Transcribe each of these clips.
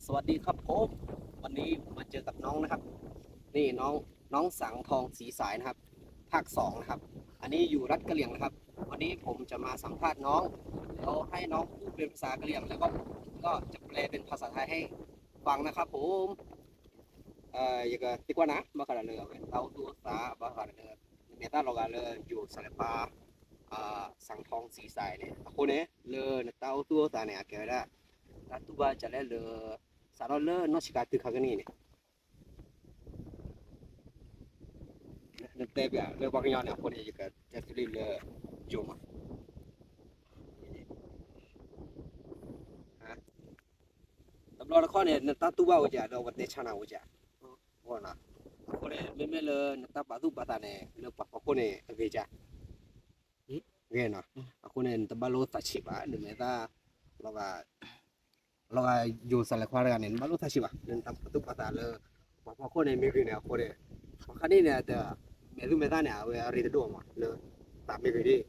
สวัสดีครับผม วันนี้มาเจอกับน้องนะครับ นี่น้อง น้องสังทองศรีสายนะครับ ภาคสองนะครับ อันนี้อยู่รัฐกะเหรี่ยงนะครับ วันนี้ผมจะมาสัมภาษณ์น้อง เดี๋ยวให้น้องพูดเป็นภาษากะเหรี่ยง แล้วก็ผมก็จะแปลเป็นภาษาไทยให้ฟังนะครับผม ယကသံကွၢ်နၤ ဘၣ်ဃးဒီးလၢ အဝဲတၢ်အိၣ်သူၣ်အိၣ်သး ဘၣ်ဃးဒီးလၢ နမဲာ်သၣ်လီၤဂာ်လၢ ယိၤစဲးလဲးခွါ စးထီၣ်စံးစဲးန့ၣ် အဃိန့ၣ် လၢနတၢ်အိၣ်သူၣ်အိၣ်သးန့ၣ် အကဲဝဲဒၣ် တၢ်တူၢ်ဘၣ်ကလဲၣ်လၢ စးထီၣ်လၢနီၢ်ဆံးခါတုၤခါကနံၣ်န့ၣ် နတဲပျးလၢပှၤကညီန့ၣ် အဃိန့ၣ် ယကတဲသုလံလၢ ယိၤမး တဘျီတခီၣ်န့ၣ် နတၢ်တူၢ်ဘၣ်အိၣ်ကဒီး ပှၤတဲဆါနၤအိၣ်က အဃိန့ၣ် မ့မ့ၢ်လၢနတၢ်ပာ်သူၣ်ပာ်သးန့ၣ် လၢပှၤဖီခိၣ်န့ၣ် အဂ့ၤက ဂ့ၤနီၤ အဃိန့ၣ် နတဘၣ်လိၣ်သးဆံးဘၣ် နမဲာ်သၣ် လီၤဂာ် လီၤဂာ်ယိၤစဲးလဲးခွါတဂၤန့ၣ် နဘၣ်လိၣ်သးဆံးဘၣ် လၢနတၢ်ပာ်သူၣ်ပာ်သးလၢ ပှၤဖီခိၣ်န့ၣ်မ့ၢ်ဂ့ၤန့ၣ် အဃိန့ၣ် ပှၤခါန့ၣ်န့ၣ် မဲာ်သူၣ်မဲာ်သၣ်န့ၣ် အဝဲအရ့တဒိၣ်မး လၢသးမ့ၢ်ဂ့ၤဒ်ဘၣ်နီၤ ဘျီန့ၣ်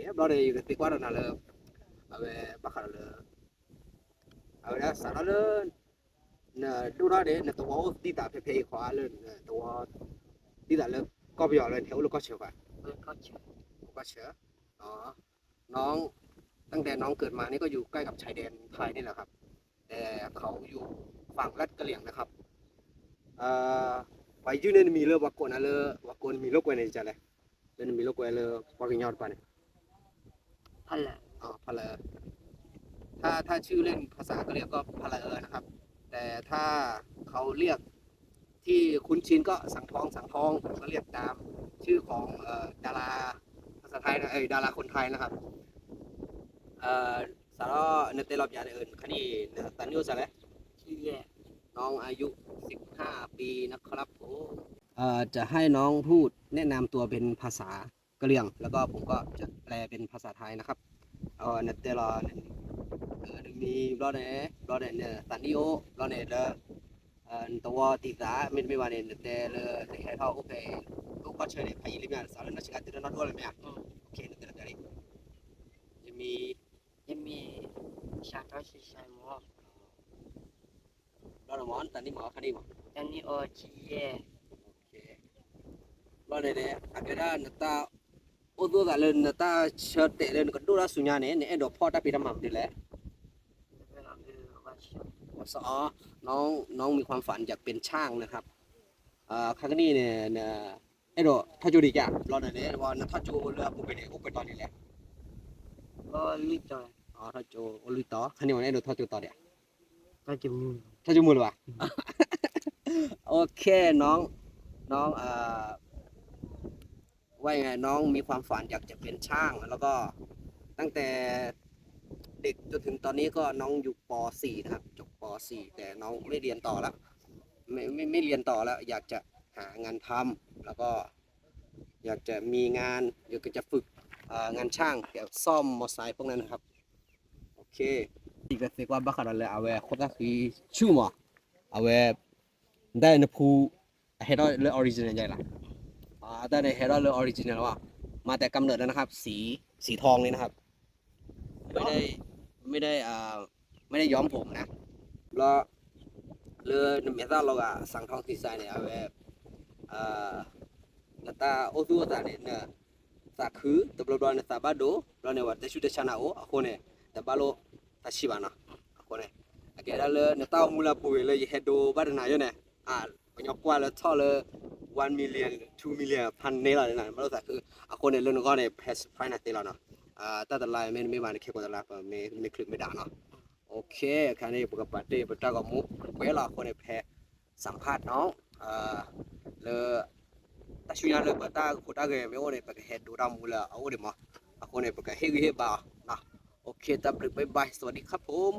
ယကသံကွၢ်ဒီးနၤလၢ အဝဲဘၣ်ဃးဒီးလၢ အဝဲဒၣ်စးထီၣ်လၢ နဒိၣ်ထီၣ်န့ၣ် နသဝီအိၣ်ဒံးသးဖဲဖဲအံၤဃီလၢ နသဝီ ဒံးသးလၢကီၢ်ပယီၤလၢ နဟဲအိၣ်လၢကီၢ်ဆၢဘၣ် ကီၢ်ဆၢ น้อง ตั้งแต่น้องเกิดมานี่ก็อยู่ใกล้กับชายแดนไทยนี่แหละครับ แต่เขาอยู่ฝั่งรัฐกะเหรี่ยงนะครับ เอ่อ ပှၤယုၢ်န့ၢ်နမံၤလၢပှၤကိးနၤလၢ ပှၤကိးနမံၤလိာ်ကွဲန့ၣ် ကလဲၣ် လၢနမံၤလိာ်ကွဲလၢပှၤကညီတဖၣ်န့ၣ် ဖလၢ ဖလၢ ถ้า ถ้าชื่อเล่นภาษากะเหรี่ยงก็พะละเออนะครับ แต่ถ้าเขาเรียกที่คุ้นชินก็สังทอง สังทอง ก็เรียกตามชื่อของ เอ่อ ดาราภาษาไทยนะ เอ้ย ดาราคนไทยนะครับ เอ่อ สาระ နတဲလီၤပျးန့ၣ် ခါန့ၣ် နသးနံၣ်အိၣ်စဲးလဲၣ် น้องอายุสิบห้าปีนะครับผม เอ่อ จะให้น้องพูดแนะนำตัวเป็นภาษากะเหรี่ยง แล้วก็ผมก็จะแปลเป็นภาษาไทยนะครับ အဝဲနတဲလီၤ နမံၤဘျီန့ၣ် ဘျီန့ၣ် နသးနံၣ်အိၣ် ဘျီန့ၣ်လၢ နသဝီဒံးသး မ့တမ့ၢ်ဘၣ်န့ၣ် နတဲလၢ နဟဲထီၣ်အိၣ်ဖဲ အိၣ်ကီၢ်ဆၢန့ၣ် ဖးယံာ်လံမ့ၢ် စးလၢနီၢ်ဆံးခါတုၤလၢနီၢ်ဒိၣ်လံမ့ၢ် နတဲလီၤပျးလံ ယမံၤ ယမံၤ စးထီၣ်စံးစဲးမး ဘျီန့ၣ်မ့ၢ် နသးနံၣ်မ့ၢ်ခါန့ၣ်မ့ၢ် သးနံၣ်အိၣ်ဆံယဲၢ် ဘျီန့ၣ်န့ၣ် အကဲဒၣ်နတၢ် အိၣ်သူၣ်သးလၢနတၢ်ဆၢတဲာ်လၢနကဒိၣ်တၢ်ဆူညါန့ၣ် နအဲၣ်ဒိးဖီၣ်တၢ်ဖံးတၢ်မၤမနုၤလဲၣ် น้อง น้องมีความฝันอยากเป็นช่างนะครับ ခါကနံၣ်န့ၣ် အဲၣ်ဒိးထီၣ်ကၠိဒံးကၢ် ဘျီန့ၣ်န့ၣ် နထီၣ်ကၠိလၢအပူၤကွံာ်န့ၣ် အိၣ်ပှဲၤတီၤဒံးလဲၣ် ထီၣ်ကၠိအိၣ်လွံၢ်တီၤ ခါန့ၣ် နအဲၣ်ဒိးထီၣ်ကၠိတီၤဒံး ထီၣ်ကၠိမုၢ်လၢၤဘၣ် โอเค น้อง น้อง เอ่อ ว่ายังไง น้องมีความฝันอยากจะเป็นช่าง แล้วก็ ตั้งแต่เด็กจนถึงตอนนี้ก็น้องอยู่ ป.สี่ นะครับ จบ ป.สี่ แต่น้องไม่เรียนต่อแล้ว ไม่ไม่ไม่เรียนต่อแล้ว อยากจะหางานทำ แล้วก็ อยากจะมีงาน อยากจะฝึก เอ่อ งานช่าง เกี่ยวซ่อมมอเตอร์ไซค์พวกนั้นนะครับ โอเค ယကသံကွၢ်ဘၣ်ဃးဒီးလၢအဝဲ ခိၣ်သၣ်ဃံဆူၣ်မး အဝဲ တၢ်နဖူ အဟဲထီၣ်လၢ original ယဲလီၤ အတၢ်န့ၣ်ဟဲထီၣ်လၢ original လီၤ มาแต่กำเนิดแล้วนะครับ สี สีทองนี่นะครับ ไม่ได้ ไม่ได้ อ่า ไม่ได้ย้อมผมนะ ဘျီ လၢနမဲာ်သၣ်လီၤဂာ် စးထီၣ်စံးစဲးန့ၣ် အဝဲ နတၢ်အိၣ်သူၣ်အိၣ်သးန့ၣ် နသးခု တဘျီဘျီနသးဘၣ်ဒိ ဘျီန့ၣ် ပှၤတဲဆူၣ်တဲဆါနၤအိၣ် အဃိန့ၣ် တဘၣ်လိၣ်သးဆံးဘၣ်နီၤ အဃိန့ၣ် အကဲဒၣ်လၢနတၢ်အိၣ်မူလၢအပူၤကွံာ်လၢယဟဲဒိဘၣ်တနၤယိန့ၣ် ပှၤကညီကွၢ်လၢထီၣ်လၢ one million two million ဖးန့ၢ်လီၤန့ၣ် နဘၣ်လိၣ်သးခု အဃိန့ၣ် လၢနဂီၢ်န့ၣ် ဖဲ surprise နၤသ့လီၤနီၤ တၢ်တလါမ့တမ့ၢ်ဘၣ်န့ၣ် ခဲကိာ်တလါ ပမ့ၢ်ချုးမ့ၢ်ဒၣ်နီၤ โอเค အခါန့ၣ် ပကပာ်တ့ၢ်ပတၢ်ဂီၤမူ ကွဲးလီၤအဃိန့ၣ် ဖဲ สัมภาษณ์น้อง လၢ တၢ်ဆူညါလၢပတၢ်ခိးတၢ်ဂဲၤမ့ၢ်အိၣ်န့ၣ် ပကဟဲဒိတၢ်မူလၢအအိၣ်ဒံးမး အဃိန့ၣ် ပကဟ့ၣ်ဂံၢ်ဟ့ၣ်ဘါအီၤ โอเค တၢ်ဘျုး bye bye สวัสดีครับผม